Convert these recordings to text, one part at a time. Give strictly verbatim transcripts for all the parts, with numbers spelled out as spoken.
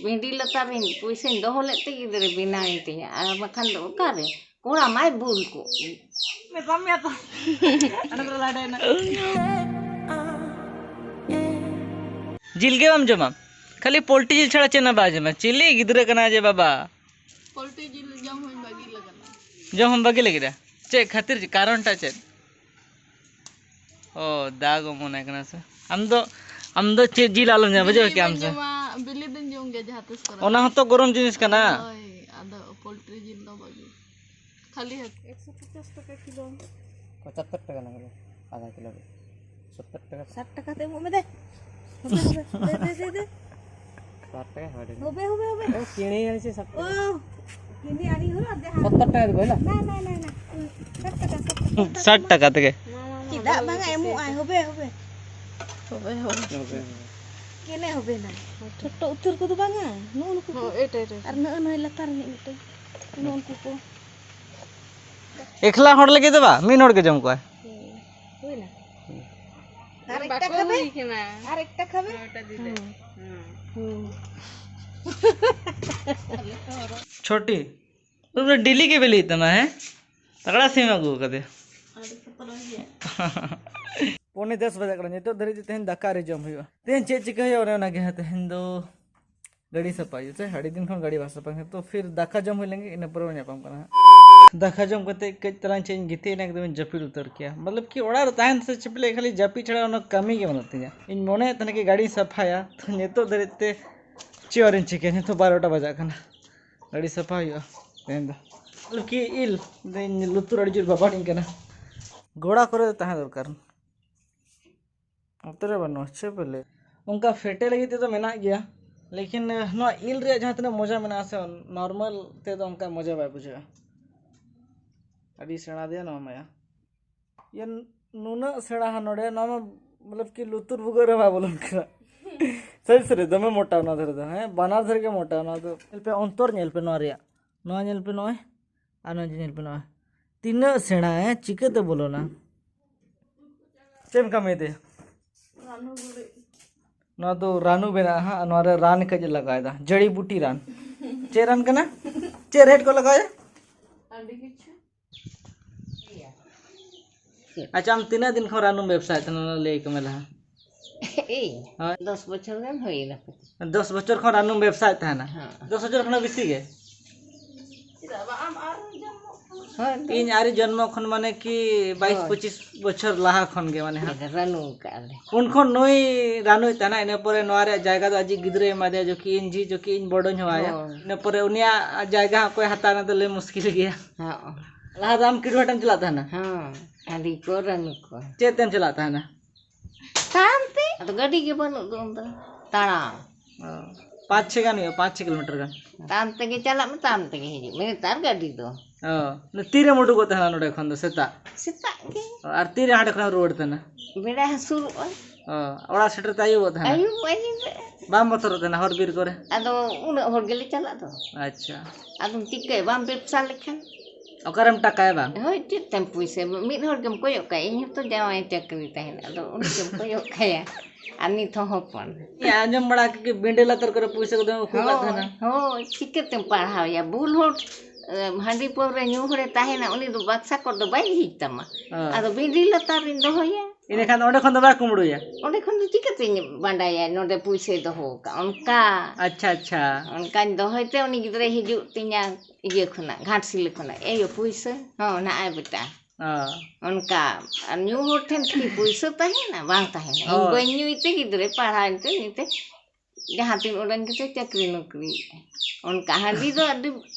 ᱵᱷᱤᱸᱰᱤ ᱞᱟᱛᱟᱨ ᱨᱤᱧ ᱯᱩᱭᱥᱟᱹᱧ ᱫᱚᱦᱚ ᱞᱮᱫ ᱛᱮ ᱜᱤᱫᱽᱨᱟᱹ ᱵᱮᱱᱟᱣᱤᱧ ᱛᱤᱧᱟ, ᱟᱨ ᱵᱟᱠᱷᱟᱱ ᱫᱚ ᱚᱠᱟᱨᱮ? ᱠᱚᱲᱟ ᱢᱟᱭ ᱵᱩᱞ ᱠᱚᱜ᱾ ᱢᱮᱛᱟᱢ ᱢᱮᱭᱟ ᱛᱚ᱾ ᱚᱱᱟ ᱫᱚ ᱞᱟᱰᱮ ᱮᱱᱟ᱾ ᱡᱤᱞ ᱜᱮ ᱵᱟᱢ ᱡᱚᱢᱟ? ᱠᱷᱟᱹᱞᱤ ᱯᱳᱞᱴᱤ ᱡᱤᱞ ᱪᱷᱟᱲᱟ ᱪᱮᱫ ᱦᱚᱸ ᱵᱟᱭ ᱡᱚᱢᱟ᱾ ᱪᱤᱞᱤ ᱜᱤᱫᱽᱨᱟᱹ ᱠᱟᱱᱟᱭ ᱡᱮ ᱵᱟᱵᱟ? ᱯᱳᱞᱴᱤ ᱡᱤᱞ ᱡᱚᱢ ᱦᱚᱸᱧ ᱵᱟᱹᱜᱤ ᱞᱟᱜᱟᱱᱟ᱾ ᱡᱚᱢ ᱦᱚᱸᱢ ᱵᱟᱹᱜᱤ ᱞᱟᱹᱜᱤᱫᱟ? ᱪᱮᱫ ᱠᱷᱟᱹᱛᱤᱨ? ᱠᱟᱨᱚᱱᱴᱟ ᱪᱮᱫ? ᱚ, ᱫᱟᱜᱽ ᱚᱢᱚᱱ ᱟᱠᱟᱱᱟ ᱥᱮ? ᱟᱢ ᱫᱚ, ᱟᱢ ᱫᱚ ᱪᱮᱫ ᱡᱤᱞ ᱟᱞᱚᱢ ᱧᱟᱢᱟ, ᱵᱩᱡᱷᱟᱹᱣ ᱵᱤᱞᱤ ᱠᱮᱜ ᱟᱢ ᱫᱚᱧ ᱥᱮ? ᱡᱚᱢᱟ, ᱵᱤᱞᱤ ᱫᱚᱧ ᱡᱚᱢ ᱜᱮᱭᱟ ᱡᱟᱦᱟᱸ ᱛᱤᱥ ᱠᱚᱨᱮ᱾ ᱚᱱᱟ ᱦᱚᱸᱛᱚ ᱜᱚᱨᱚᱢ ᱡᱤᱱᱤᱥ ᱠᱟᱱᱟ᱾ ᱦᱳᱭ, ᱟᱫᱚ ᱯᱳᱞᱴᱨᱤ ᱡᱤᱞ ᱫᱚ ᱵᱟᱹᱜᱤ᱾ ᱠᱷᱟᱹᱞᱤ ᱦᱟᱹᱠᱩ᱾ ᱮᱠᱥᱚ ᱯᱚᱪᱟᱥ ᱴᱟᱠᱟ ᱠᱤᱞᱳ᱾ ᱯᱚᱸᱪᱟᱛᱛᱳᱨ ᱴᱟᱠᱟ ᱞᱟᱜᱟᱜᱼᱟ, ᱟᱫᱷᱟ ᱠᱤᱞᱳ ᱨᱮ᱾ ᱥᱚᱛᱛᱚᱨ ᱴᱟᱠᱟ᱾ ᱥᱟᱴ ᱴᱟᱠᱟ ᱛᱮ ᱮᱢᱚᱜ ᱢᱮ ᱫᱮ᱾ ᱦᱚᱵᱮ, ᱦᱚᱵᱮ, ᱫᱮ, ᱫᱮ, ᱫᱮ, ᱫᱮ᱾ ᱥᱟᱴ ᱴᱟᱠᱟ ᱦᱚᱲ᱾ ᱦᱚᱵᱮ, ᱦᱚᱵᱮ, ᱦᱚᱵᱮ᱾ ᱳ, ᱠᱤᱨᱤᱧ ᱟᱹᱧ ᱥᱮ ᱥᱟᱴ ᱴᱟᱠᱟ? ᱳ, ᱠᱤᱨᱤᱧ ᱟᱹᱰᱤ ᱦᱚᱲ ᱟᱨ ᱡᱟᱦᱟᱸ ᱥᱚᱛᱛᱚᱨ ᱴᱟᱠᱟ ᱫᱚ ᱵᱟᱭ ᱞᱟᱜᱟᱜ? ᱱᱟ, ᱱᱟ, ᱱᱟ, ᱱᱟ᱾ ᱳ, ᱥᱟᱴ ᱴᱟᱠᱟ, ᱥᱟᱴ ᱴᱟᱠᱟ᱾ ᱥᱟᱴ ᱴᱟᱠᱟ ᱛᱮᱜᱮ᱾ ᱪᱮᱫᱟᱜ ᱵᱟᱝᱟ ᱮᱢᱚᱜ ᱟᱭ? ᱦᱚᱵᱮ, ᱦᱚᱵᱮ᱾ ᱦᱚᱵᱮ, ᱦᱚᱵᱮ᱾ ᱦᱚᱵᱮ, ᱦᱚᱵᱮ᱾ ᱠᱮᱱᱮ ᱦᱚᱵᱮ ᱱᱟ᱾ ᱪᱷᱳᱴᱳ ᱩᱛᱟᱹᱨ ᱠᱚᱫᱚ ᱵᱟᱝᱟ᱾ ᱱᱩᱜᱼᱩ ᱱᱩᱠᱩ ᱠᱚ᱾ ᱦᱚᱸ, ᱮᱴᱟ, ᱮᱴᱟ, ᱮᱴᱟ᱾ ᱟᱨ ᱱᱩᱜᱼᱩ ᱱᱩᱭ ᱞᱟᱛᱟᱨ ᱨᱤᱱᱤᱡ ᱢᱤᱫᱴᱟᱝ᱾ ᱱᱩᱜᱼᱩ ᱱᱩᱠᱩ ᱠᱚ᱾ ᱮᱠᱞᱟ ᱦᱚᱲ ᱞᱟᱹᱜᱤᱫ ᱫᱚ ᱵᱟᱝ, ᱢᱤᱫ ᱦᱚᱲ ᱜᱮ ᱡᱚᱢ ᱠᱚᱣᱟᱭ᱾ ᱦᱩᱭᱱᱟ᱾ ᱟᱨ ᱮᱠᱴᱟ ᱵᱟᱠᱚ ᱠᱷᱟᱵᱮ? ᱦᱩᱭ ᱠᱟᱱᱟ᱾ ᱟᱨ ᱮᱠᱴᱟ ᱠᱷᱟᱵᱮ? ᱦᱮᱸ, ᱮᱴᱟ ᱫᱤᱫᱟ᱾ ᱦᱩᱸ᱾ ᱦᱩᱸ᱾ ᱦᱩᱸ᱾ ᱪᱷᱚᱴᱤ, ᱯᱩᱨᱟᱹ ᱰᱮᱞᱤ ᱜᱮ ᱵᱤᱞᱤᱜ ᱛᱟᱢᱟ, ᱦᱮᱸ? ᱛᱟᱜᱲᱟ ᱥᱤᱢ ᱟᱹᱜᱩ ᱠᱟᱫᱮ᱾ ᱟᱹᱰᱤ ᱠᱷᱟᱛᱨᱟ ᱜᱮᱭᱟ᱾ ᱯᱚᱱᱮ ᱫᱚᱥ ᱵᱟᱡᱟᱜ ᱠᱟᱱᱟ, ᱱᱤᱛᱚᱜ ᱫᱷᱟᱹᱨᱤᱡ ᱛᱮ ᱛᱮᱦᱮᱧ ᱫᱟᱠᱟ ᱟᱹᱣᱨᱤ ᱡᱚᱢ ᱦᱩᱭᱩᱜᱼᱟ᱾ ᱛᱮᱦᱮᱧ ᱪᱮᱫ ᱪᱤᱠᱟᱹ ᱦᱩᱭᱩᱜᱼᱟ, ᱚᱱᱮ ᱚᱱᱟᱜᱮ ᱦᱟᱸᱜ ᱛᱮᱦᱮᱧ ᱫᱚ ᱜᱟᱹᱰᱤ ᱥᱟᱯᱷᱟ ᱦᱩᱭᱩᱜᱼᱟ ᱥᱮ, ᱟᱹᱰᱤ ᱫᱤᱱ ᱠᱷᱚᱱ ᱜᱟᱹᱰᱤ ᱵᱟᱝ ᱥᱟᱯᱷᱟ ᱦᱩᱭᱩᱜᱼᱟ᱾ ᱛᱚ ᱯᱷᱤᱨ ᱫᱟᱠᱟ ᱡᱚᱢ ᱦᱩᱭ ᱞᱮᱱᱜᱮ, ᱤᱱᱟᱹ ᱯᱚᱨᱮ ᱵᱚᱱ ᱧᱟᱯᱟᱢ ᱠᱟᱱᱟ ᱦᱟᱸᱜ᱾ ᱫᱟᱠᱟ ᱡᱚᱢ ᱠᱟᱛᱮ ᱠᱟᱹᱡ ᱛᱟᱞᱟᱝ ᱪᱮᱫ ᱤᱧ ᱜᱤᱛᱤᱡ ᱮᱱᱟ, ᱮᱠᱫᱚᱢ ᱤᱧ ᱡᱟᱹᱯᱤᱫ ᱩᱛᱟᱹᱨ ᱠᱮᱭᱟ᱾ ᱢᱚᱛᱞᱚᱵ ᱠᱤ ᱚᱲᱟᱜ ᱨᱮ ᱛᱟᱦᱮᱱ ᱥᱮ ᱪᱮᱫ ᱯᱮ ᱞᱟᱹᱭ, ᱠᱷᱟᱹᱞᱤ ᱡᱟᱹᱯᱤᱫ ᱪᱷᱟᱲᱟ ᱚᱱᱟ ᱠᱟᱹᱢᱤ ᱜᱮ ᱵᱟᱹᱱᱩᱜ ᱛᱤᱧᱟ᱾ ᱤᱧ ᱢᱚᱱᱮᱭᱮᱫ ᱛᱟᱦᱮᱱᱟ ᱠᱤ ᱜᱟᱹᱰᱤᱧ ᱥᱟᱯᱷᱟᱭᱟ, ᱛᱚ ᱱᱤᱛᱚᱜ ᱫᱷᱟᱹᱨᱤᱡ ᱛᱮ ᱪᱮᱫ ᱟᱹᱣᱨᱤᱧ ᱪᱤᱠᱟᱹᱭᱟ᱾ ᱱᱤᱛᱚᱜ ᱵᱟᱨᱚᱴᱟ ᱵᱟᱡᱟᱜ ᱠᱟᱱᱟ, ᱜᱟᱹᱰᱤ ᱥᱟᱯᱷᱟ ᱦᱩᱭᱩᱜᱼᱟ ᱛᱮᱦᱮᱧ ᱫᱚ᱾ ᱢᱚᱛᱞᱚᱵ ᱠᱤ ᱤᱞ, ᱤᱧ ᱞᱩᱛᱩᱨ ᱟᱹᱰᱤ ᱡᱳᱨ ᱵᱟᱵᱟᱲᱤᱧ ᱠᱟᱱᱟ᱾ ᱜᱚᱲᱟ ᱠᱚᱨᱮ ᱫᱚ ᱛᱟᱦᱮᱸ ᱫᱚᱨᱠᱟᱨ᱾ ᱚᱱᱛᱮ ᱨᱮ ᱵᱟᱹᱱᱩᱜᱼᱟ, ᱪᱮᱫ ᱯᱮ ᱞᱟᱹᱭ? ᱚᱱᱠᱟ ᱯᱷᱮᱴᱮ ᱞᱟᱹᱜᱤᱫ ᱛᱮᱫᱚ ᱢᱮᱱᱟᱜ ᱜᱮᱭᱟ, ᱞᱮᱠᱤᱱ, ᱮ, ᱱᱚᱣᱟ ᱤᱞ ᱨᱮᱭᱟᱜ ᱡᱟᱦᱟᱸ ᱛᱤᱱᱟᱹᱜ ᱢᱚᱡᱟ ᱢᱮᱱᱟᱜᱼᱟ ᱥᱮ, ᱱᱚᱨᱢᱟᱞ ᱛᱮᱫᱚ ᱚᱱᱠᱟ ᱢᱚᱡᱟ ᱵᱟᱭ ᱵᱩᱡᱷᱟᱹᱜᱼᱟ᱾ ᱟᱹᱰᱤ ᱥᱮᱬᱟ ᱫᱮᱭᱟ ᱱᱚᱣᱟ ᱢᱟᱭᱟ᱾ ᱤᱭᱟᱹ, ᱱᱩᱱᱟᱹᱜ ᱥᱮᱬᱟ ᱦᱟ ᱱᱚᱰᱮ, ᱱᱚᱣᱟ ᱢᱟ, ᱢᱚᱛᱞᱚᱵ ᱠᱤ ᱞᱩᱛᱩᱨ ᱵᱷᱩᱜᱟᱹᱜ ᱨᱮ ᱵᱟᱭ ᱵᱚᱞᱚᱱ ᱠᱟᱱᱟ᱾ ᱥᱟᱹᱨᱤ ᱥᱟᱹᱨᱤ, ᱫᱚᱢᱮ ᱢᱚᱴᱟ ᱱᱚᱣᱟ ᱫᱷᱟᱨᱮ ᱫᱚ, ᱦᱮᱸ, ᱵᱟᱱᱟᱨ ᱫᱷᱟᱨᱮ ᱜᱮ ᱢᱚᱴᱟ ᱱᱚᱣᱟ ᱫᱚ᱾ ᱧᱮᱞ ᱯᱮ, ᱚᱱᱛᱚᱨ ᱧᱮᱞ ᱯᱮ ᱱᱚᱣᱟ ᱨᱮᱭᱟᱜ, ᱱᱚᱣᱟ ᱧᱮᱞ ᱯᱮ ᱱᱚᱜᱼᱚᱭ, ᱟᱨ ᱱᱚᱣᱟ ᱧᱮᱞ ᱯᱮ ᱱᱚᱜᱼᱚᱭ, ᱛᱤᱱᱟᱹᱜ ᱥᱮᱬᱟ, ᱦᱮᱸ, ᱪᱤᱠᱟᱹᱛᱮ ᱵᱚᱞᱚᱱᱟ? ᱪᱮᱫ ᱮᱢ ᱠᱟᱹᱢᱤᱭᱮᱫ ᱛᱮ? ᱨᱟᱱᱩ ᱜᱩᱲᱤ᱾ ᱱᱚᱣᱟ ᱫᱚ ᱨᱟᱱᱩ ᱵᱮᱱᱟᱜᱼᱟ ᱦᱟᱸᱜ, ᱱᱚᱣᱟ ᱨᱮ ᱨᱟᱱ ᱠᱟᱹᱡ ᱞᱟᱜᱟᱣᱮᱫᱟ, ᱡᱟᱹᱲᱤ ᱵᱩᱴᱤ ᱨᱟᱱ᱾ ᱪᱮᱫ ᱨᱟᱱ ᱠᱟᱱᱟ? ᱪᱮᱫ ᱨᱮᱦᱮᱫ ᱠᱚ ᱞᱟᱜᱟᱣᱮᱫᱟ? ᱟᱹᱰᱤ ᱠᱤᱪᱷᱩ᱾ ᱟᱪᱪᱷᱟ, ᱟᱢ ᱛᱤᱱᱟᱹᱜ ᱫᱤᱱ ᱠᱷᱚᱱ ᱨᱟᱱᱩᱢ ᱵᱮᱵᱥᱟᱭᱮᱫ ᱛᱟᱦᱮᱱᱟ, ᱚᱱᱟ ᱞᱟᱹᱭ ᱠᱚᱢᱮ ᱞᱟᱦᱟ᱾ ᱤᱧ? ᱦᱳᱭ᱾ ᱫᱚᱥ ᱵᱚᱪᱷᱚᱨ ᱜᱟᱱ ᱦᱩᱭᱱᱟ᱾ ᱫᱚᱥ ᱵᱚᱪᱷᱚᱨ ᱠᱷᱚᱱ ᱨᱟᱱᱩᱢ ᱵᱮᱵᱥᱟᱭᱮᱫ ᱛᱟᱦᱮᱱᱟ? ᱦᱮᱸ᱾ ᱫᱚᱥ ᱵᱚᱪᱷᱚᱨ ᱠᱷᱚᱱᱟᱜ ᱵᱮᱥᱤ ᱜᱮ? ᱪᱮᱫᱟᱜ ᱵᱟᱝ? ᱟᱢ ᱟᱨ ᱡᱚᱱᱢᱚ ᱠᱷᱚᱱ᱾ ᱦᱳᱭ, ᱛᱚ᱾ ᱤᱧ ᱟᱹᱣᱨᱤ ᱡᱚᱱᱢᱚ ᱠᱷᱚᱱ, ᱢᱟᱱᱮ ᱠᱤ ᱵᱟᱭᱤᱥ ᱦᱳᱭ᱾ ᱯᱚᱸᱪᱤᱥ ᱵᱚᱪᱷᱚᱨ ᱞᱟᱦᱟ ᱠᱷᱚᱱ ᱜᱮ, ᱢᱟᱱᱮ ᱦᱟᱸᱜ᱾ ᱨᱟᱱᱩ ᱠᱟᱜᱼᱟ ᱞᱮ᱾ ᱩᱱ ᱠᱷᱚᱱ ᱱᱩᱭ ᱨᱟᱱᱩᱭᱮᱫ ᱛᱟᱦᱮᱱᱟ, ᱤᱱᱟᱹ ᱯᱚᱨᱮ ᱱᱚᱣᱟ ᱨᱮᱭᱟᱜ ᱡᱟᱭᱜᱟ ᱫᱚ ᱟᱡᱤᱡ ᱜᱤᱫᱽᱨᱟᱹᱭ ᱮᱢᱟ ᱫᱮᱭᱟ, ᱡᱚᱠᱤ ᱤᱧ ᱡᱷᱤ, ᱡᱚᱠᱤ ᱤᱧ ᱵᱚᱰᱚᱧ ᱦᱚᱦᱚᱣᱟᱭᱟ᱾ ᱦᱳᱭ᱾ ᱤᱱᱟᱹ ᱯᱚᱨᱮ ᱩᱱᱤᱭᱟᱜ ᱡᱟᱭᱜᱟ ᱦᱚᱸ ᱚᱠᱚᱭ ᱦᱟᱛᱟᱣᱟ, ᱚᱱᱟ ᱫᱚ ᱞᱟᱹᱭ ᱢᱩᱥᱠᱤᱞ ᱜᱮᱭᱟ᱾ ᱦᱚᱸ᱾ ᱞᱟᱦᱟ ᱫᱚ ᱟᱢ ᱠᱤᱰᱩ ᱦᱟᱴᱮᱢ ᱪᱟᱞᱟᱜ ᱛᱟᱦᱮᱱᱟ? ᱦᱚᱸ, ᱟᱹᱰᱤ ᱠᱚ ᱨᱟᱱᱩ ᱠᱚ᱾ ᱪᱮᱫ ᱛᱮᱢ ᱪᱟᱞᱟᱜ ᱛᱟᱦᱮᱱᱟ? ᱛᱟᱲᱟᱢ ᱛᱮ᱾ ᱟᱫᱚ ᱜᱟᱹᱰᱤ ᱜᱮ ᱵᱟᱹᱱᱩᱜ ᱫᱚ ᱩᱱᱫᱚ᱾ ᱛᱟᱲᱟᱢ᱾ ᱚ, ᱯᱟᱸᱪ ᱪᱷᱚᱭ ᱜᱟᱱ ᱦᱩᱭᱩᱜᱼᱟ, ᱯᱟᱸᱪ ᱪᱷᱚᱭ ᱠᱤᱞᱳᱢᱤᱴᱟᱨ ᱜᱟᱱ᱾ ᱛᱟᱲᱟᱢ ᱛᱮᱜᱮ ᱪᱟᱞᱟᱜ ᱢᱮ, ᱛᱟᱲᱟᱢ ᱛᱮᱜᱮ ᱦᱤᱡᱩᱜ ᱢᱮ, ᱱᱮᱛᱟᱨ ᱜᱟᱹᱰᱤ ᱫᱚ᱾ ᱚ, ᱛᱤᱨᱮᱢ ᱩᱰᱩᱠᱚᱜ ᱛᱟᱦᱮᱱᱟ ᱱᱚᱰᱮ ᱠᱷᱚᱱ ᱫᱚ ᱥᱮᱛᱟᱜ? ᱥᱮᱛᱟᱜ ᱜᱮ᱾ ᱚ, ᱟᱨ ᱛᱤᱨᱮ ᱦᱟᱸᱰᱮ ᱠᱷᱚᱱᱮᱢ ᱨᱩᱣᱟᱹᱲ ᱛᱟᱦᱮᱱᱟ? ᱵᱮᱲᱟ ᱦᱟᱹᱥᱩᱨᱚᱜᱼᱟ᱾ ᱚ, ᱚᱲᱟᱜ ᱥᱮᱴᱮᱨ ᱛᱮ ᱟᱹᱭᱩᱵᱚᱜ ᱛᱟᱦᱮᱱᱟ? ᱟᱹᱭᱩᱵ ᱟᱹᱭᱩᱵ᱾ ᱵᱟᱢ ᱵᱚᱛᱚᱨᱚᱜ ᱛᱟᱦᱮᱱᱟ ᱦᱚᱨ ᱵᱤᱨ ᱠᱚᱨᱮ? ᱟᱫᱚ ᱩᱱᱟᱹᱜ ᱦᱚᱲ ᱜᱮᱞᱮ ᱪᱟᱞᱟᱜ ᱫᱚ᱾ ᱟᱪᱪᱷᱟ᱾ ᱟᱫᱚᱢ ᱪᱤᱠᱟᱹᱭᱟ, ᱵᱟᱢ ᱵᱮᱵᱽᱥᱟ ᱞᱮᱠᱷᱟᱱ? ᱚᱠᱟᱨᱮᱢ ᱴᱟᱠᱟᱭᱟ ᱵᱟᱝ? ᱦᱳᱭ, ᱪᱮᱫ ᱛᱮᱢ ᱯᱩᱭᱥᱟᱹ? ᱢᱤᱫ ᱦᱚᱲ ᱜᱮᱢ ᱠᱚᱭᱚᱜ ᱠᱟᱭᱟ, ᱤᱧ ᱦᱚᱸᱛᱚ ᱡᱟᱶᱟᱭ ᱪᱟᱹᱠᱨᱤ ᱛᱟᱦᱮᱸᱱ, ᱟᱫᱚ ᱩᱱᱤ ᱜᱮᱢ ᱠᱚᱭᱚᱜ ᱠᱟᱭᱟ᱾ ᱟᱨ ᱱᱤᱛ ᱦᱚᱸ ᱦᱚᱯᱚᱱ᱾ ᱤᱧ ᱟᱸᱡᱚᱢ ᱵᱟᱲᱟ ᱠᱮᱫ ᱜᱮ, ᱵᱤᱸᱰᱟᱹ ᱞᱟᱛᱟᱨ ᱠᱚᱨᱮ ᱯᱩᱭᱥᱟᱹ ᱠᱚᱫᱚ ᱩᱠᱩ ᱠᱟᱜ ᱦᱳᱭ, ᱛᱟᱦᱮᱱᱟ᱾ ᱦᱳᱭ, ᱪᱤᱠᱟᱹᱛᱮᱢ ᱯᱟᱲᱦᱟᱣᱮᱭᱟ? ᱵᱩᱞ ᱦᱚᱲ, ᱮ, ᱦᱟᱺᱰᱤ ᱯᱟᱹᱣᱨᱟᱹ ᱧᱩ ᱦᱚᱲᱮ ᱛᱟᱦᱮᱱᱟ, ᱩᱱᱤ ᱫᱚ ᱵᱟᱠᱥᱟ ᱠᱚᱨᱮ ᱫᱚ ᱵᱟᱭ ᱡᱷᱤᱡ ᱛᱟᱢᱟ᱾ ᱦᱳᱭ᱾ ᱟᱫᱚ ᱵᱤᱸᱰᱤ ᱞᱟᱛᱟᱨ ᱨᱤᱧ ᱫᱚᱦᱚᱭᱟ᱾ ᱤᱱᱟᱹᱠᱷᱟᱱ ᱫᱚ ᱚᱸᱰᱮ ᱠᱷᱚᱱ ᱫᱚ ᱵᱟᱭ ᱠᱩᱢᱵᱽᱲᱩᱭᱟ? ᱚᱸᱰᱮ ᱠᱷᱚᱱ ᱫᱚ ᱪᱤᱠᱟᱹᱛᱤᱧ ᱵᱟᱰᱟᱭᱟ ᱱᱚᱰᱮ ᱯᱩᱭᱥᱟᱹᱭ ᱫᱚᱦᱚ ᱟᱠᱟᱫ? ᱚᱱᱠᱟ᱾ ᱟᱪᱪᱷᱟ, ᱟᱪᱪᱷᱟ᱾ ᱚᱱᱠᱟᱧ ᱫᱚᱦᱚᱭ ᱛᱮ ᱩᱱᱤ ᱜᱤᱫᱽᱨᱟᱹᱭ ᱦᱤᱡᱩᱜ ᱛᱤᱧᱟ ᱤᱭᱟᱹ ᱠᱷᱚᱱᱟᱜ, ᱜᱷᱟᱴᱥᱤᱞᱟᱹ ᱠᱷᱚᱱᱟᱜ, "ᱮᱭᱳ, ᱯᱩᱭᱥᱟᱹ?" "ᱦᱚᱸ, ᱱᱟᱜᱼᱟᱭ ᱵᱮᱴᱟ᱾" ᱚ᱾ ᱚᱱᱠᱟ᱾ ᱟᱨ ᱧᱩ ᱦᱚᱲ ᱴᱷᱮᱱ ᱠᱤ ᱯᱩᱭᱥᱟᱹ ᱛᱟᱦᱮᱱᱟ? ᱵᱟᱝ ᱛᱟᱦᱮᱱᱟ᱾ ᱤᱧ ᱦᱳᱭ᱾ ᱵᱟᱹᱧ ᱧᱩᱭ ᱛᱮ ᱜᱤᱫᱽᱨᱟᱹᱭ ᱯᱟᱲᱦᱟᱣ ᱮᱱᱛᱮ ᱩᱱᱤᱛᱮ ᱡᱟᱦᱟᱸ ᱛᱤᱱ ᱩᱰᱟᱹᱝ ᱜᱮᱥᱮ ᱪᱟᱹᱠᱨᱤ ᱱᱚᱠᱨᱤᱭᱮᱫᱼᱟ᱾ ᱚᱱᱠᱟ ᱦᱟᱺᱰᱤ ᱫᱚ ᱟᱹᱰᱤ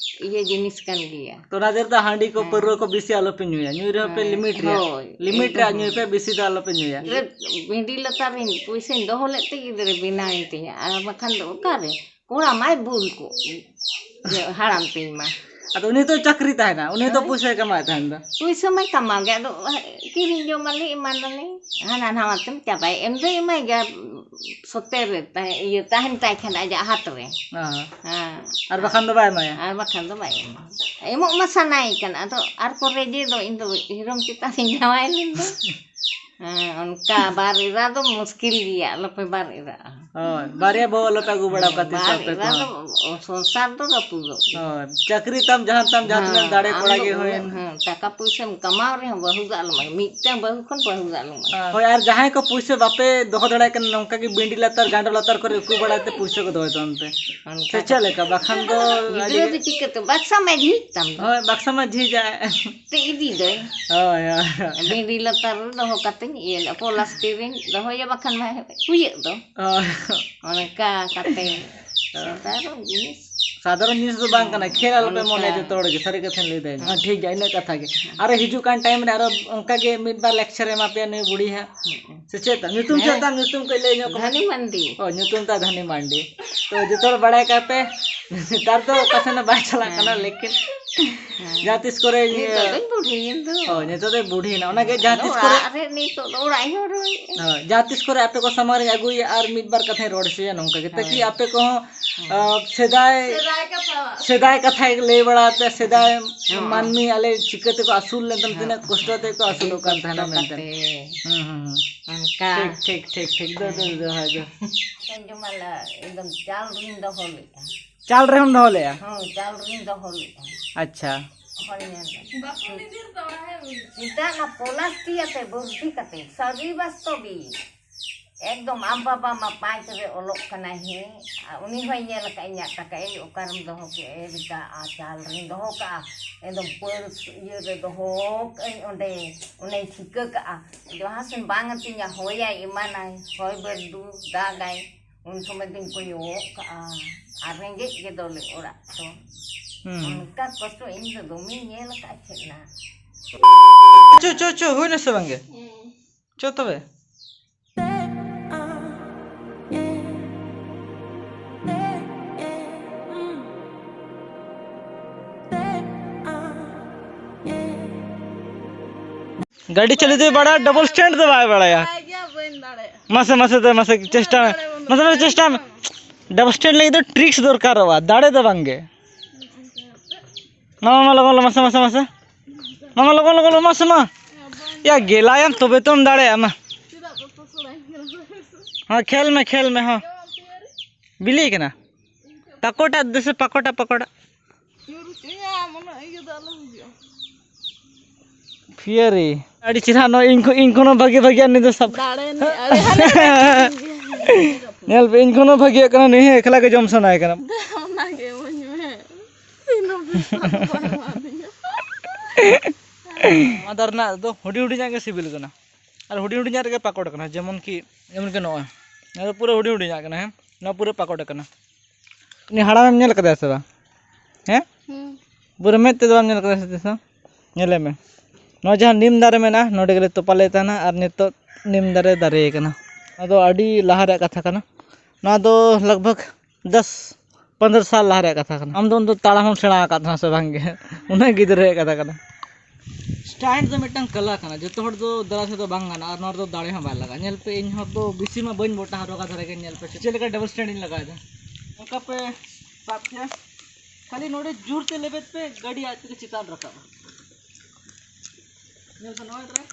ᱤᱭᱟᱹ ᱡᱤᱱᱤᱥ ᱠᱟᱱ ᱜᱮᱭᱟ᱾ ᱛᱚ ᱚᱱᱟ ᱫᱤᱱ ᱫᱚ ᱦᱟᱺᱰᱤ ᱠᱚ ᱦᱮᱸ᱾ ᱯᱟᱹᱨᱣᱟᱹ ᱠᱚ ᱵᱮᱥᱤ ᱟᱞᱚᱯᱮ ᱧᱩᱭᱟ, ᱧᱩᱭ ᱨᱮᱦᱚᱸ ᱯᱮ ᱦᱮᱸ, ᱞᱤᱢᱤᱴ ᱨᱮᱭᱟᱜ, ᱦᱳᱭ, ᱞᱤᱢᱤᱴ ᱨᱮᱭᱟᱜ ᱮᱠᱫᱚᱢ᱾ ᱧᱩᱭ ᱯᱮ, ᱵᱮᱥᱤ ᱫᱚ ᱟᱞᱚᱯᱮ ᱧᱩᱭᱟ᱾ ᱜᱤᱫᱽᱨᱟᱹ ᱵᱷᱤᱸᱰᱤ ᱞᱟᱛᱟᱨ ᱨᱤᱧ ᱯᱩᱭᱥᱟᱹᱧ ᱫᱚᱦᱚ ᱞᱮᱫ ᱛᱮ ᱜᱤᱫᱽᱨᱟᱹ ᱵᱮᱱᱟᱣᱮᱱ ᱛᱤᱧᱟ, ᱟᱨ ᱵᱟᱠᱷᱟᱱ ᱫᱚ ᱚᱠᱟᱨᱮ? ᱠᱚᱲᱟ ᱢᱟᱭ ᱵᱩᱞ ᱠᱚᱜ, ᱤᱭᱟᱹ, ᱦᱟᱲᱟᱢ ᱛᱤᱧ ᱢᱟ᱾ ᱟᱫᱚ ᱩᱱᱤ ᱫᱚ ᱪᱟᱹᱠᱨᱤ ᱛᱟᱦᱮᱱᱟ, ᱩᱱᱤ ᱫᱚ ᱦᱳᱭ᱾ ᱯᱩᱭᱥᱟᱹᱭ ᱠᱟᱢᱟᱣᱮᱫ ᱛᱟᱦᱮᱱ ᱫᱚ᱾ ᱯᱩᱭᱥᱟᱹ ᱢᱟᱭ ᱠᱟᱢᱟᱣ ᱜᱮ, ᱟᱫᱚ ᱠᱤᱨᱤᱧ ᱡᱚᱢ ᱟᱞᱮ, ᱮᱢᱟᱱᱟᱞᱮ, ᱦᱟᱱᱟ ᱱᱟᱣᱟ ᱛᱮᱢ ᱪᱟᱵᱟᱭᱟ, ᱮᱢ ᱫᱚᱭ ᱮᱢᱟᱭ ᱜᱮᱭᱟ, ᱥᱚᱛᱮ ᱨᱮ ᱛᱟᱦᱮᱸ, ᱤᱭᱟᱹ, ᱛᱟᱦᱮᱱ ᱛᱟᱭ ᱠᱷᱟᱱ ᱟᱡᱟᱜ ᱦᱟᱛ ᱨᱮ᱾ ᱦᱮᱸ᱾ ᱦᱮᱸ᱾ ᱟᱨ ᱵᱟᱠᱷᱟᱱ ᱫᱚ ᱵᱟᱭ ᱮᱢᱟᱭᱟ? ᱟᱨ ᱵᱟᱠᱷᱟᱱ ᱫᱚ ᱵᱟᱭ ᱮᱢᱟ᱾ ᱮᱢᱚᱜ ᱢᱟ ᱥᱟᱱᱟᱭᱮ ᱠᱟᱱ, ᱟᱫᱚ ᱟᱨ ᱯᱚᱨᱮ ᱡᱮ ᱫᱚ ᱤᱧ ᱫᱚ ᱦᱤᱨᱚᱢ ᱪᱮᱛᱟᱱ ᱨᱤᱧ ᱡᱟᱶᱟᱭ ᱞᱮᱱ ᱫᱚ᱾ ᱦᱮᱸ, ᱚᱱᱠᱟ ᱵᱟᱨ ᱮᱨᱟ ᱫᱚ ᱢᱩᱥᱠᱤᱞ ᱜᱮᱭᱟ, ᱟᱞᱚᱯᱮ ᱵᱟᱨ ᱮᱨᱟᱜᱼᱟ᱾ ᱦᱳᱭ, ᱵᱟᱨᱭᱟ ᱵᱟᱹᱦᱩ ᱟᱞᱚᱯᱮ ᱟᱹᱜᱩ ᱵᱟᱲᱟ ᱠᱟᱛᱮ ᱵᱟᱨ ᱟᱯᱮ ᱮᱨᱟ ᱫᱚ ᱠᱚᱦᱚᱸ᱾ ᱥᱚᱝᱥᱟᱨ ᱫᱚ ᱨᱟᱹᱯᱩᱫᱚᱜ ᱜᱮᱭᱟ᱾ ᱦᱳᱭ, ᱪᱟᱹᱠᱨᱤ ᱛᱟᱢ ᱡᱟᱦᱟᱸ ᱛᱟᱢ ᱡᱟᱦᱟᱸ ᱛᱤᱱᱟᱹᱜ ᱦᱮᱸ, ᱫᱟᱲᱮ ᱟᱢ ᱠᱚᱲᱟ ᱫᱚ ᱜᱮ ᱩᱱᱟᱹᱜ, ᱦᱩᱭᱮᱱ᱾ ᱦᱮᱸ, ᱴᱟᱠᱟ ᱯᱩᱭᱥᱟᱹᱢ ᱠᱟᱢᱟᱣ ᱨᱮᱦᱚᱸ ᱵᱟᱹᱦᱩ ᱫᱚ ᱟᱞᱚᱢ ᱟᱹᱜᱩ-, ᱢᱤᱫᱴᱟᱝ ᱵᱟᱹᱦᱩ ᱠᱷᱚᱱ ᱵᱟᱹᱦᱩ ᱫᱚ ᱟᱞᱚᱢ ᱟᱹᱜᱩ᱾ ᱦᱳᱭ, ᱟᱨ ᱡᱟᱦᱟᱸᱭ ᱠᱚ ᱯᱩᱭᱥᱟᱹ ᱵᱟᱯᱮ ᱫᱚᱦᱚ ᱫᱟᱲᱮᱭᱟᱜ ᱠᱟᱱᱟ, ᱱᱚᱝᱠᱟ ᱜᱮ ᱵᱤᱸᱰᱤ ᱞᱟᱛᱟᱨ, ᱜᱟᱸᱰᱚ ᱞᱟᱛᱟᱨ ᱠᱚᱨᱮ ᱩᱠᱩ ᱵᱟᱲᱟᱭ ᱛᱮ ᱯᱩᱭᱥᱟᱹ ᱠᱚ ᱫᱚᱦᱚᱭ ᱛᱟᱵᱚᱱ ᱯᱮ᱾ ᱚᱱᱠᱟ ᱥᱮ ᱪᱮᱫ ᱠᱟᱛᱮ᱾ ᱞᱮᱠᱟ? ᱵᱟᱠᱷᱟᱱ ᱫᱚ ᱟᱹᱰᱤ ᱜᱤᱫᱽᱨᱟᱹ ᱜᱮ ᱫᱚ ᱪᱤᱠᱟᱹᱛᱮ? ᱵᱟᱠᱥᱟ ᱢᱟᱹᱡᱷᱤ ᱛᱟᱢ ᱫᱚ᱾ ᱦᱳᱭ, ᱵᱟᱠᱥᱟ ᱢᱟᱹᱡᱷᱤ ᱡᱟᱭ᱾ ᱛᱮ ᱤᱫᱤ ᱫᱟᱭ᱾ ᱦᱳᱭ, ᱦᱳᱭ, ᱦᱳᱭ᱾ ᱵᱤᱸᱰᱤ ᱞᱟᱛᱟᱨ ᱨᱮ ᱫᱚᱦᱚ ᱠᱟᱛᱮᱧ ᱤᱭᱟᱹ ᱞᱮᱫᱼᱟ, ᱯᱚᱞᱟᱥᱴᱤᱠ ᱨᱤᱧ ᱫᱚᱦᱚᱭᱟ, ᱵᱟᱠᱷᱟᱱ ᱢᱟ ᱦᱩᱭᱟᱹᱜ ᱫᱚ᱾ ᱦᱳᱭ᱾ ᱚᱱᱠᱟ ᱠᱟᱛᱮ ᱥᱟᱫᱷᱟᱨᱚᱱ ᱡᱤᱱᱤᱥ᱾ ᱥᱟᱫᱷᱟᱨᱚᱱ ᱡᱤᱱᱤᱥ ᱫᱚ ᱵᱟᱝ ᱠᱟᱱᱟ, ᱠᱷᱮᱞ ᱟᱞᱚᱯᱮ ᱚᱱᱠᱟ᱾ ᱢᱚᱱᱮᱭᱟ ᱡᱚᱛᱚ ᱦᱚᱲ ᱜᱮ, ᱥᱟᱹᱨᱤ ᱠᱟᱛᱷᱟᱧ ᱞᱟᱹᱭ ᱫᱟᱹᱧ᱾ ᱦᱮᱸ, ᱴᱷᱤᱠ ᱜᱮᱭᱟ, ᱤᱱᱟᱹᱜ ᱠᱟᱛᱷᱟ ᱜᱮ᱾ ᱟᱨᱚ ᱦᱤᱡᱩᱜ ᱠᱟᱱ time ᱨᱮ ᱟᱨᱚ ᱚᱱᱠᱟ ᱜᱮ ᱢᱤᱫ ᱵᱟᱨ lecture ᱮ ᱮᱢᱟ ᱯᱮᱭᱟ ᱱᱩᱭ ᱵᱩᱲᱦᱤ ᱦᱟᱸᱜ᱾ ᱦᱮᱸ᱾ ᱥᱮ ᱪᱮᱫ ᱛᱟᱢ? ᱧᱩᱛᱩᱢ ᱪᱮᱫ ᱦᱮᱸ᱾ ᱛᱟᱢ? ᱧᱩᱛᱩᱢ ᱠᱟᱹᱡ ᱞᱟᱹᱭ ᱧᱚᱜ ᱢᱮ᱾ ᱫᱷᱟᱱᱤ ᱢᱟᱱᱰᱤ᱾ ᱚ, ᱧᱩᱛᱩᱢ ᱛᱟᱭ ᱫᱷᱟᱱᱤ ᱢᱟᱱᱰᱤ᱾ ᱛᱚ, ᱡᱚᱛᱚ ᱦᱚᱲ ᱵᱟᱲᱟᱭ ᱠᱟᱜ ᱯᱮ, ᱱᱮᱛᱟᱨ ᱫᱚ ᱚᱠᱟ ᱥᱮᱱ ᱦᱚᱸ ᱵᱟᱭ ᱪᱟᱞᱟᱜ ᱠᱟᱱᱟ, ᱦᱮᱸ᱾ ᱞᱮᱠᱤᱱ ᱦᱮᱸ᱾ ᱡᱟᱦᱟᱸ ᱛᱤᱥ ᱠᱚᱨᱮ ᱱᱤᱛᱚᱜ ᱫᱚᱧ ᱵᱩᱰᱷᱤᱭᱮᱱ ᱫᱚ᱾ ᱦᱳᱭ, ᱱᱤᱛᱚᱜ ᱫᱚᱭ ᱵᱩᱰᱷᱤᱭᱮᱱᱟ᱾ ᱚᱱᱟᱜᱮ ᱡᱟᱦᱟᱸ ᱟᱫᱚ ᱛᱤᱥ ᱠᱚᱨᱮ ᱚᱲᱟᱜ ᱨᱮ ᱱᱤᱛᱚᱜ ᱫᱚ ᱚᱲᱟᱜ ᱤᱧ ᱦᱚᱨᱦᱚᱭᱮᱫᱼᱟ᱾ ᱦᱳᱭ, ᱡᱟᱦᱟᱸ ᱛᱤᱥ ᱠᱚᱨᱮ ᱟᱯᱮ ᱠᱚ ᱥᱟᱢᱟᱝ ᱨᱤᱧ ᱟᱹᱜᱩᱭᱮᱭᱟ ᱟᱨ ᱢᱤᱫ ᱵᱟᱨ ᱠᱟᱛᱷᱟᱧ ᱨᱚᱲ ᱦᱚᱪᱚᱭᱟ ᱱᱚᱝᱠᱟ ᱜᱮ, ᱛᱟᱠᱤ ᱦᱳᱭ᱾ ᱟᱯᱮ ᱠᱚᱦᱚᱸ, ᱦᱮᱸ᱾ ᱟᱸ, ᱥᱮᱫᱟᱭ, ᱥᱮᱫᱟᱭ ᱠᱟᱛᱷᱟ᱾ ᱥᱮᱫᱟᱭ ᱠᱟᱛᱷᱟᱭ ᱞᱟᱹᱭ ᱵᱟᱲᱟ ᱟᱯᱮᱭᱟ, ᱥᱮᱫᱟᱭ ᱦᱮᱸ᱾ ᱢᱟᱹᱱᱢᱤ ᱟᱞᱮ ᱪᱤᱠᱟᱹ ᱛᱮᱠᱚ ᱟᱹᱥᱩᱞ ᱞᱮᱱ ᱛᱟᱦᱮᱸ, ᱦᱮᱸ᱾ ᱛᱤᱱᱟᱹᱜ ᱠᱚᱥᱴᱚ ᱛᱮᱠᱚ ᱟᱹᱰᱤ ᱟᱹᱥᱩᱞᱚᱜ ᱠᱟᱱ ᱛᱟᱦᱮᱱᱟ ᱠᱚᱥᱴᱚ ᱢᱮᱱᱛᱮ᱾ ᱠᱟᱛᱮ᱾ ᱦᱩᱸ, ᱦᱩᱸ, ᱦᱩᱸ᱾ ᱚᱱᱠᱟ᱾ ᱴᱷᱤᱠ, ᱴᱷᱤᱠ, ᱴᱷᱤᱠ, ᱴᱷᱤᱠ᱾ ᱫᱚ, ᱫᱚ, ᱦᱮᱸ᱾ ᱫᱚ, ᱦᱳᱭ, ᱫᱚ᱾ ᱤᱧ ᱡᱚᱢᱟ ᱞᱮ, ᱮᱠᱫᱚᱢ ᱪᱟᱞ ᱨᱤᱧ ᱫᱚᱦᱚ ᱞᱮᱫᱼᱟ᱾ ᱪᱟᱞ ᱨᱮᱦᱚᱸᱢ ᱫᱚᱦᱚ ᱞᱮᱫᱼᱟ? ᱦᱳᱭ, ᱪᱟᱞ ᱨᱤᱧ ᱫᱚᱦᱚ ᱞᱮᱫᱼᱟ᱾ ᱟᱪᱪᱷᱟ᱾ ᱦᱳᱭ, ᱧᱮᱞ ᱢᱮ᱾ ᱱᱤᱛᱟᱜ ᱚᱱᱟ ᱯᱚᱞᱟᱥᱴᱤ ᱟᱛᱮ ᱵᱩᱨᱫᱷᱤ ᱠᱟᱛᱮ, ᱥᱟᱹᱨᱤ ᱵᱟᱥᱛᱚᱵᱤ᱾ ᱮᱠᱫᱚᱢ ᱟᱢ ᱵᱟᱵᱟ ᱢᱟ ᱯᱟᱸᱪ ᱨᱮ ᱚᱞᱚᱜ ᱠᱟᱱᱟᱭ, ᱦᱮᱸ᱾ ᱟᱨ ᱩᱱᱤ ᱦᱚᱸᱭ ᱧᱮᱞ ᱟᱠᱟᱫ ᱤᱧᱟᱹᱜ ᱴᱟᱠᱟ, "ᱮᱭ, ᱚᱠᱟᱨᱮᱢ ᱫᱚᱦᱚ ᱠᱮᱫᱼᱟ?" "ᱮ ᱵᱮᱴᱟ, ᱟᱨ ᱪᱟᱞ ᱨᱤᱧ ᱫᱚᱦᱚ ᱠᱟᱜᱼᱟ, ᱮᱠᱫᱚᱢ ᱯᱟᱹᱨᱥ ᱤᱭᱟᱹ ᱨᱮ ᱫᱚᱦᱚ ᱠᱟᱜᱼᱟᱹᱧ ᱚᱸᱰᱮ, ᱚᱸᱰᱮᱧ ᱴᱷᱤᱠᱟᱹ ᱠᱟᱜᱼᱟ, ᱡᱟᱦᱟᱸ ᱥᱮᱱ ᱵᱟᱝ ᱟᱹᱛᱤᱧᱟ, ᱦᱚᱭᱟᱭ, ᱮᱢᱟᱱᱟᱭ, ᱦᱚᱭ ᱵᱟᱹᱨᱰᱩ, ᱫᱟᱜᱟᱭ, ᱩᱱ ᱥᱚᱢᱚᱭ ᱫᱚᱧ ᱠᱚᱭᱚᱜ ᱠᱟᱜᱼᱟ, ᱟᱨ ᱨᱮᱸᱜᱮᱡ ᱜᱮ ᱫᱚᱞᱮ ᱚᱲᱟᱜ ᱫᱚ᱾" ᱦᱩᱸ᱾ ᱚᱱᱠᱟ ᱠᱚᱥᱴᱚ ᱤᱧ ᱫᱚ ᱫᱚᱢᱮᱧ ᱧᱮᱞ ᱟᱠᱟᱫᱼᱟ ᱪᱮᱫ ᱱᱟ᱾ ᱪᱚ, ᱪᱚ, ᱪᱚ, ᱦᱩᱭᱱᱟ ᱥᱮ ᱵᱟᱝ ᱜᱮ? ᱦᱩᱸ᱾ ᱪᱚ ᱛᱚᱵᱮ᱾ ᱜᱟᱹᱰᱤ ᱪᱟᱹᱞᱩ ᱫᱚᱭ ᱵᱟᱲᱟᱭᱟ, double stand ᱫᱚ ᱵᱟᱭ ᱵᱟᱲᱟᱭᱟ᱾ ᱵᱟᱲᱟᱭ ᱜᱮᱭᱟ, ᱵᱟᱹᱧ ᱫᱟᱲᱮᱭᱟᱜᱼᱟ᱾ ᱢᱟᱥᱮ, ᱢᱟᱥᱮ ᱫᱚ, ᱢᱟᱥᱮ ᱪᱮᱥᱴᱟ ᱢᱮ᱾ ᱵᱟᱹᱧ ᱫᱟᱲᱮᱭᱟᱜᱼᱟ᱾ ᱢᱟᱥᱮ, ᱢᱟᱥᱮ ᱪᱮᱥᱴᱟ ᱢᱮ᱾ Double stand ᱞᱟᱹᱜᱤᱫ ᱫᱚ tricks ᱫᱚᱨᱠᱟᱨᱚᱜᱼᱟ, ᱫᱟᱲᱮ ᱫᱚ ᱵᱟᱝ ᱜᱮ᱾ ᱢᱟ, ᱢᱟ, ᱢᱟ, ᱞᱚᱜᱚᱱ, ᱞᱚᱜᱚᱱ, ᱢᱟᱥᱮ, ᱢᱟᱥᱮ, ᱢᱟᱥᱮ᱾ ᱢᱟ, ᱢᱟ, ᱞᱚᱜᱚᱱ, ᱞᱚᱜᱚᱱ, ᱞᱚᱜᱚᱱ, ᱢᱟᱥᱮ, ᱢᱟ᱾ ᱭᱟ, ᱜᱮᱞᱟᱭᱟᱢ ᱛᱚᱵᱮ ᱛᱚᱢ ᱫᱟᱲᱮᱭᱟᱜᱼᱟ᱾ ᱢᱟ, ᱦᱚᱸ, ᱠᱷᱮᱞ ᱢᱮ, ᱠᱷᱮᱞ ᱢᱮ᱾ ᱦᱚᱸ, ᱵᱤᱞᱤ ᱠᱟᱱᱟ᱾ ᱯᱟᱠᱚᱴᱟ ᱫᱮᱥᱮ, ᱯᱟᱠᱚᱴᱟ, ᱯᱟᱠᱚᱴᱟ᱾ ᱯᱷᱤᱭᱟᱨᱤ᱾ ᱟᱹᱰᱤ ᱪᱮᱦᱨᱟ, ᱱᱚᱜᱼᱚᱭ ᱤᱧ ᱠᱷᱚᱱ, ᱤᱧ ᱠᱷᱚᱱ ᱦᱚᱸ ᱵᱷᱟᱜᱮ, ᱵᱷᱟᱜᱮ ᱟᱨ ᱱᱤᱛ ᱫᱚ ᱥᱟᱵ᱾ ᱫᱟᱲᱮ ᱱᱮ, ᱟᱹᱰᱤ ᱦᱟᱱᱮ ᱧᱮᱞ ᱯᱮ, ᱤᱧ ᱠᱷᱚᱱ ᱦᱚᱸ ᱵᱷᱟᱜᱮᱭᱟᱜ ᱠᱟᱱᱟ, ᱱᱩᱭ ᱦᱚᱸ ᱮᱠᱞᱟ ᱜᱮ ᱡᱚᱢ ᱥᱟᱱᱟᱭᱮ ᱠᱟᱱᱟ᱾ ᱚᱱᱟᱜᱮ ᱤᱢᱟᱹᱧ ᱢᱮ᱾ ᱥᱤᱱᱚ ᱵᱤᱥ ᱵᱟᱝ ᱮᱢᱟᱫᱤᱧᱟ᱾ ᱱᱚᱣᱟ ᱫᱟᱨᱮ ᱨᱮᱱᱟᱜ ᱫᱚ ᱦᱩᱰᱤᱧ ᱦᱩᱰᱤᱧᱟᱜ ᱜᱮ ᱥᱤᱵᱤᱞ ᱠᱟᱱᱟ᱾ ᱟᱨ ᱦᱩᱰᱤᱧ ᱦᱩᱰᱤᱧᱟᱜ ᱨᱮᱜᱮ ᱯᱟᱠᱚᱴ ᱠᱟᱱᱟ, ᱡᱮᱢᱚᱱ ᱠᱤ, ᱡᱮᱢᱚᱱ ᱠᱤ ᱱᱚᱜᱼᱚᱭ, ᱱᱚᱣᱟ ᱫᱚ ᱯᱩᱨᱟᱹ ᱦᱩᱰᱤᱧ ᱦᱩᱰᱤᱧᱟᱜ ᱠᱟᱱᱟ᱾ ᱦᱮᱸ, ᱱᱚᱣᱟ ᱯᱩᱨᱟᱹ ᱯᱟᱠᱚᱴ ᱠᱟᱱᱟ᱾ ᱩᱱᱤ ᱦᱟᱲᱟᱢᱮᱢ ᱧᱮᱞ ᱠᱟᱫᱮᱭᱟ ᱥᱮ ᱵᱟᱝ? ᱦᱮᱸ? ᱦᱩᱸ᱾ ᱯᱩᱨᱟᱹ ᱢᱮᱫ ᱛᱮᱫᱚ ᱵᱟᱢ ᱧᱮᱞ ᱠᱟᱫᱮᱭᱟ ᱥᱮ ᱛᱤᱥ ᱦᱚᱸ? ᱧᱮᱞᱮ ᱢᱮ, ᱱᱚᱣᱟ ᱡᱟᱦᱟᱸ ᱱᱤᱢ ᱫᱟᱨᱮ ᱢᱮᱱᱟᱜᱼᱟ, ᱱᱚᱰᱮ ᱜᱮᱞᱮ ᱛᱚᱯᱟ ᱞᱮᱫ ᱛᱟᱦᱮᱱᱟ ᱟᱨ ᱱᱤᱛᱚᱜ ᱱᱤᱢ ᱫᱟᱨᱮ ᱫᱟᱨᱮ ᱠᱟᱱᱟ᱾ ᱟᱫᱚ ᱟᱹᱰᱤ ᱞᱟᱦᱟ ᱨᱮᱭᱟᱜ ᱠᱟᱛᱷᱟ ᱠᱟᱱᱟ᱾ ᱱᱚᱣᱟ ᱫᱚ ᱞᱟᱜᱽ ᱵᱷᱟᱜᱽ ᱫᱚᱥ ᱯᱚᱱᱫᱽᱨᱚ ᱥᱟᱞ ᱞᱟᱦᱟ ᱨᱮᱭᱟᱜ ᱠᱟᱛᱷᱟ ᱠᱟᱱᱟ᱾ ᱟᱢ ᱫᱚ ᱩᱱ ᱫᱚ ᱛᱟᱲᱟᱢ ᱦᱚᱸᱢ ᱥᱮᱬᱟ ᱟᱠᱟᱫ ᱛᱟᱦᱮᱱᱟ ᱥᱮ ᱵᱟᱝ ᱜᱮ? ᱩᱱᱟᱹᱜ ᱜᱤᱫᱽᱨᱟᱹ ᱨᱮᱭᱟᱜ ᱠᱟᱛᱷᱟ ᱠᱟᱱᱟ᱾ ᱥᱴᱟᱭᱤᱞ ᱫᱚ ᱢᱤᱫᱴᱟᱝ ᱠᱟᱞᱟ ᱠᱟᱱᱟ, ᱡᱚᱛᱚ ᱦᱚᱲ ᱫᱚ ᱫᱟᱨᱟᱭ ᱛᱮᱫᱚ ᱵᱟᱝ ᱜᱟᱱᱚᱜᱼᱟ, ᱟᱨ ᱱᱚᱣᱟ ᱨᱮᱫᱚ ᱫᱟᱲᱮ ᱦᱚᱸ ᱵᱟᱭ ᱞᱟᱜᱟᱜᱼᱟ᱾ ᱧᱮᱞ ᱯᱮ, ᱤᱧ ᱦᱚᱸ ᱫᱚ ᱵᱮᱥᱤ ᱢᱟ ᱵᱟᱹᱧ ᱵᱚᱴᱟ ᱨᱚᱜᱟ ᱫᱷᱟᱨᱮ ᱜᱮ᱾ ᱧᱮᱞ ᱯᱮ ᱪᱮᱫ ᱞᱮᱠᱟ ᱰᱟᱵᱚᱞ ᱥᱴᱮᱱᱰ ᱤᱧ ᱞᱟᱜᱟᱣᱮᱫᱟ, ᱚᱱᱠᱟ ᱯᱮ ᱥᱟᱵ ᱠᱮᱭᱟ᱾ ᱠᱷᱟᱹᱞᱤ ᱱᱚᱰᱮ ᱡᱳᱨ ᱛᱮ ᱞᱮᱵᱮᱫ ᱯᱮ, ᱜᱟᱹᱰᱤ ᱟᱡ ᱛᱮᱜᱮ ᱪᱮᱛᱟᱱ ᱨᱟᱠᱟᱵᱼᱟ᱾ ᱧᱮᱞ ᱯᱮ, ᱱᱚᱜᱼᱚᱭ ᱛᱚᱨᱟ᱾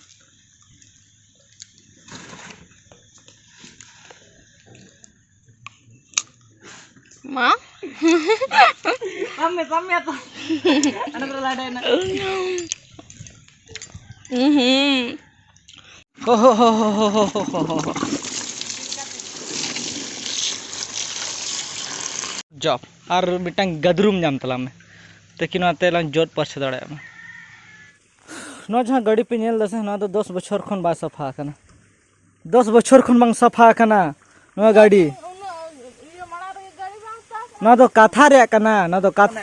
ᱢᱟ᱾ ᱥᱟᱵ ᱢᱮ, ᱥᱟᱵ ᱢᱮ ᱛᱚ᱾ ᱟᱱᱟ ᱫᱚ ᱞᱟᱰᱮ ᱱᱟ᱾ ᱩᱦᱩᱸ᱾ ᱦᱳ, ᱦᱳ, ᱦᱳ᱾ ᱡᱚᱵ, ᱟᱨ ᱢᱤᱫᱴᱟᱝ ᱜᱟᱫᱨᱩᱢ ᱧᱟᱢ ᱛᱟᱞᱟᱝ ᱢᱮ, ᱛᱟᱠᱤ ᱱᱚᱣᱟ ᱛᱮᱞᱟᱝ ᱡᱚᱫ ᱯᱟᱨᱪᱷᱟ ᱫᱟᱲᱮᱭᱟᱜ ᱢᱟ᱾ ᱱᱚᱣᱟ ᱡᱟᱦᱟᱸ ᱜᱟᱹᱰᱤ ᱯᱮ ᱧᱮᱞ ᱫᱟ ᱥᱮ, ᱱᱚᱣᱟ ᱫᱚ ᱫᱚᱥ ᱵᱚᱪᱷᱚᱨ ᱠᱷᱚᱱ ᱵᱟᱭ ᱥᱟᱯᱷᱟ ᱟᱠᱟᱱᱟ᱾ ᱫᱚᱥ ᱵᱚᱪᱷᱚᱨ ᱠᱷᱚᱱ ᱵᱟᱝ ᱥᱟᱯᱷᱟ ᱟᱠᱟᱱᱟ ᱱᱚᱣᱟ ᱜᱟᱹᱰᱤ᱾ ᱩᱱᱟᱹᱜ ᱤᱭᱟᱹ ᱢᱟᱲᱟᱝ ᱨᱮᱜᱮ ᱜᱟᱹᱰᱤ ᱵᱟᱝ ᱥᱟᱯᱷᱟ᱾ ᱱᱚᱣᱟ ᱫᱚ ᱠᱟᱛᱷᱟ ᱨᱮᱭᱟᱜ ᱠᱟᱱᱟ, ᱱᱚᱣᱟ ᱫᱚ ᱠᱟᱛᱷᱟ᱾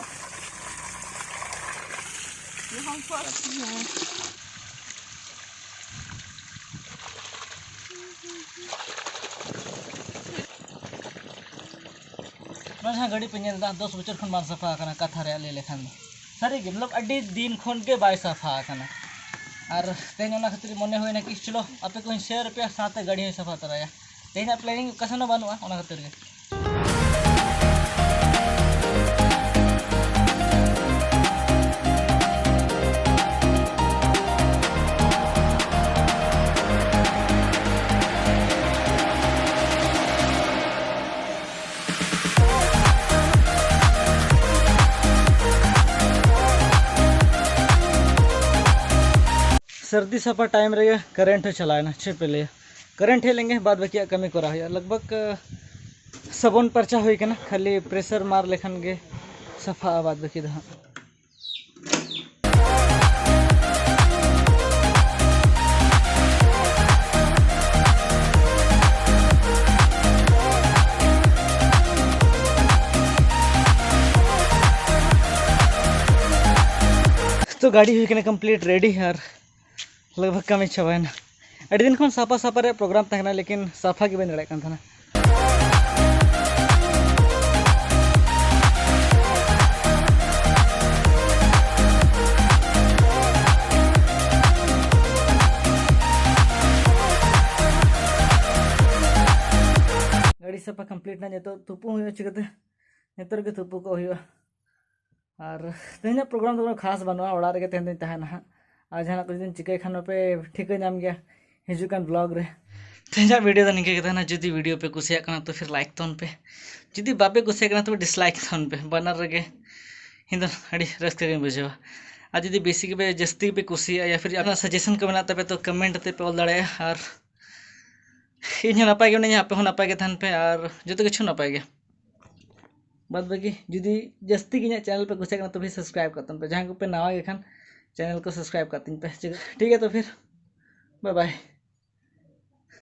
ᱱᱚᱣᱟ ᱡᱟᱦᱟᱸ ᱜᱟᱹᱰᱤ ᱯᱮ ᱧᱮᱞ ᱮᱫᱟ, ᱫᱚᱥ ᱵᱚᱪᱷᱚᱨ ᱠᱷᱚᱱ ᱵᱟᱝ ᱥᱟᱯᱷᱟ ᱟᱠᱟᱱᱟ, ᱠᱟᱛᱷᱟ ᱨᱮᱭᱟᱜ ᱞᱟᱹᱭ ᱞᱮᱠᱷᱟᱱ ᱫᱚ᱾ ᱥᱟᱹᱨᱤ ᱜᱮ, ᱢᱚᱛᱞᱚᱵ ᱟᱹᱰᱤ ᱫᱤᱱ ᱠᱷᱚᱱ ᱜᱮ ᱵᱟᱭ ᱥᱟᱯᱷᱟ ᱟᱠᱟᱱᱟ᱾ ᱟᱨ ᱛᱮᱦᱮᱧ ᱚᱱᱟ ᱠᱷᱟᱹᱛᱤᱨ ᱢᱚᱱᱮ ᱦᱩᱭᱱᱟ ᱠᱤ ᱪᱚᱞᱚ ᱟᱯᱮ ᱠᱚᱧ ᱥᱮᱭᱟᱨ ᱟᱯᱮᱭᱟ, ᱥᱟᱶᱛᱮ ᱜᱟᱹᱰᱤ ᱦᱚᱸᱧ ᱥᱟᱯᱷᱟ ᱛᱚᱨᱟᱭᱟ᱾ ᱛᱮᱦᱮᱧᱟᱜ ᱯᱞᱮᱱᱤᱝ ᱚᱠᱟ ᱥᱮᱱ ᱦᱚᱸ ᱵᱟᱹᱱᱩᱜᱼᱟ, ᱚᱱᱟ ᱠᱷᱟᱹᱛᱤᱨ ᱜᱮ᱾ ᱥᱟᱹᱨᱫᱤ ᱥᱟᱯᱷᱟ ᱴᱟᱭᱤᱢ ᱨᱮᱜᱮ ᱠᱟᱨᱮᱱᱴ ᱦᱚᱸ ᱪᱟᱞᱟᱣᱮᱱᱟ᱾ ᱪᱮᱫ ᱯᱮ ᱞᱟᱹᱭᱟ, ᱠᱟᱨᱮᱱᱴ ᱦᱮᱡ ᱞᱮᱱᱜᱮ ᱵᱟᱫ ᱵᱟᱹᱠᱤᱭᱟᱜ ᱠᱟᱹᱢᱤ ᱠᱚᱨᱟᱣ ᱦᱩᱭᱩᱜᱼᱟ᱾ ᱞᱟᱜᱽ ᱵᱷᱟᱜᱽ ᱥᱟᱵᱚᱱ ᱯᱟᱨᱪᱟ ᱦᱩᱭ ᱠᱟᱱᱟ, ᱠᱷᱟᱹᱞᱤ ᱯᱨᱮᱥᱟᱨ ᱢᱟᱨ ᱞᱮᱠᱷᱟᱱ ᱜᱮ ᱥᱟᱯᱷᱟᱜᱼᱟ, ᱵᱟᱫ ᱵᱟᱹᱠᱤ ᱫᱚ ᱦᱟᱸᱜ᱾ ᱛᱚ ᱜᱟᱹᱰᱤ ᱦᱩᱭ ᱠᱟᱱᱟ ᱠᱚᱢᱯᱞᱤᱴ ᱨᱮᱰᱤ, ᱟᱨ ᱞᱟᱜᱽ ᱵᱷᱟᱜᱽ ᱠᱟᱹᱢᱤ ᱪᱟᱵᱟᱭᱮᱱᱟ᱾ ᱟᱹᱰᱤ ᱫᱤᱱ ᱠᱷᱚᱱ ᱥᱟᱯᱷᱟ ᱥᱟᱯᱷᱟ ᱨᱮᱭᱟᱜ ᱯᱨᱳᱜᱨᱟᱢ ᱛᱟᱦᱮᱸ ᱠᱟᱱᱟ, ᱞᱮᱠᱤᱱ ᱥᱟᱯᱷᱟ ᱜᱮ ᱵᱟᱹᱧ ᱫᱟᱲᱮᱭᱟᱜ ᱠᱟᱱ ᱛᱟᱦᱮᱱᱟ᱾ ᱜᱟᱹᱰᱤ ᱥᱟᱯᱷᱟ ᱠᱚᱢᱯᱞᱤᱴ ᱱᱟ᱾ ᱱᱤᱛᱚᱜ ᱛᱩᱯᱩ ᱦᱩᱭᱩᱜᱼᱟ, ᱪᱤᱠᱟᱹᱛᱮ ᱱᱤᱛᱚᱜ ᱨᱮᱜᱮ ᱛᱩᱯᱩ ᱠᱚᱜ ᱦᱩᱭᱩᱜᱼᱟ᱾ ᱟᱨ ᱛᱮᱦᱮᱧᱟᱜ ᱯᱨᱳᱜᱨᱟᱢ ᱫᱚ ᱠᱳᱱᱳ ᱠᱷᱟᱥ ᱵᱟᱹᱱᱩᱜᱼᱟ, ᱚᱲᱟᱜ ᱨᱮᱜᱮ ᱛᱮᱦᱮᱧ ᱫᱚᱧ ᱛᱟᱦᱮᱱᱟ ᱦᱟᱸᱜ᱾ ᱟᱨ ᱡᱟᱦᱟᱱᱟᱜ ᱠᱚ ᱡᱩᱫᱤᱧ ᱪᱤᱠᱟᱹᱭ ᱠᱷᱟᱱ ᱢᱟᱯᱮ ᱴᱷᱤᱠᱟᱹ ᱧᱟᱢ ᱜᱮᱭᱟ ᱦᱤᱡᱩᱜ ᱠᱟᱱ ᱵᱞᱚᱜ ᱨᱮ᱾ ᱛᱮᱦᱮᱧᱟᱜ ᱵᱷᱤᱰᱤᱭᱳ ᱫᱚ ᱱᱤᱝᱠᱟᱹ ᱜᱮ ᱛᱟᱦᱮᱱᱟ᱾ ᱡᱩᱫᱤ ᱵᱷᱤᱰᱤᱭᱳ ᱯᱮ ᱠᱩᱥᱤᱭᱟᱜ ᱠᱟᱱᱟ ᱛᱚ ᱯᱷᱤᱨ ᱞᱟᱭᱤᱠ ᱛᱟᱵᱚᱱ ᱯᱮ, ᱡᱩᱫᱤ ᱵᱟᱯᱮ ᱠᱩᱥᱤᱭᱟᱜ ᱠᱟᱱᱟ ᱛᱚᱵᱮ ᱰᱤᱥᱞᱟᱭᱤᱠ ᱛᱟᱵᱚᱱ ᱯᱮ᱾ ᱵᱟᱱᱟᱨ ᱨᱮᱜᱮ ᱤᱧ ᱫᱚ ᱟᱹᱰᱤ ᱨᱟᱹᱥᱠᱟᱹ ᱜᱤᱧ ᱵᱩᱡᱷᱟᱹᱣᱟ᱾ ᱟᱨ ᱡᱩᱫᱤ ᱵᱮᱥᱤ ᱜᱮᱯᱮ, ᱡᱟᱹᱥᱛᱤ ᱜᱮᱯᱮ ᱠᱩᱥᱤᱭᱟᱜᱼᱟ ᱭᱟ ᱯᱷᱤᱨ ᱟᱯᱮᱭᱟᱜ ᱥᱟᱡᱮᱥᱚᱱ ᱠᱚ ᱢᱮᱱᱟᱜ ᱛᱟᱯᱮ ᱛᱚ ᱠᱚᱢᱮᱱᱴ ᱟᱛᱮ ᱯᱮ ᱚᱞ ᱫᱟᱲᱮᱭᱟᱜᱼᱟ᱾ ᱟᱨ ᱤᱧ ᱦᱚᱸ ᱱᱟᱯᱟᱭ ᱜᱮ ᱢᱤᱱᱟᱹᱧᱟ, ᱟᱯᱮ ᱦᱚᱸ ᱱᱟᱯᱟᱭ ᱜᱮ ᱛᱟᱦᱮᱱ ᱯᱮ, ᱟᱨ ᱡᱚᱛᱚ ᱠᱤᱪᱷᱩ ᱱᱟᱯᱟᱭ ᱜᱮ᱾ ᱵᱟᱫ ᱵᱟᱹᱠᱤ ᱡᱩᱫᱤ ᱡᱟᱹᱥᱛᱤ ᱜᱮ ᱤᱧᱟᱹᱜ ᱪᱮᱱᱮᱞ ᱯᱮ ᱠᱩᱥᱤᱭᱟᱜ ᱠᱟᱱᱟ ᱛᱚᱵᱮ ᱥᱟᱵᱥᱠᱨᱟᱭᱤᱵ ᱠᱟᱜ ᱛᱟᱵᱚᱱ ᱯᱮ᱾ ᱡᱟᱦᱟᱸᱭ ᱠᱚᱯᱮ ᱱᱟᱣᱟ ᱜᱮ ᱠᱷᱟᱱ ᱪᱮᱱᱮᱞ ᱠᱚ ᱥᱟᱵᱥᱠᱨᱟᱭᱤᱵ ᱠᱟᱜ ᱛᱤᱧ ᱯᱮ᱾ ᱴᱷᱤᱠ ᱴᱷᱤᱠ ᱜᱮᱭᱟ, ᱛᱚ ᱯᱷᱤᱨ ᱵᱟᱭ ᱵᱟᱭ᱾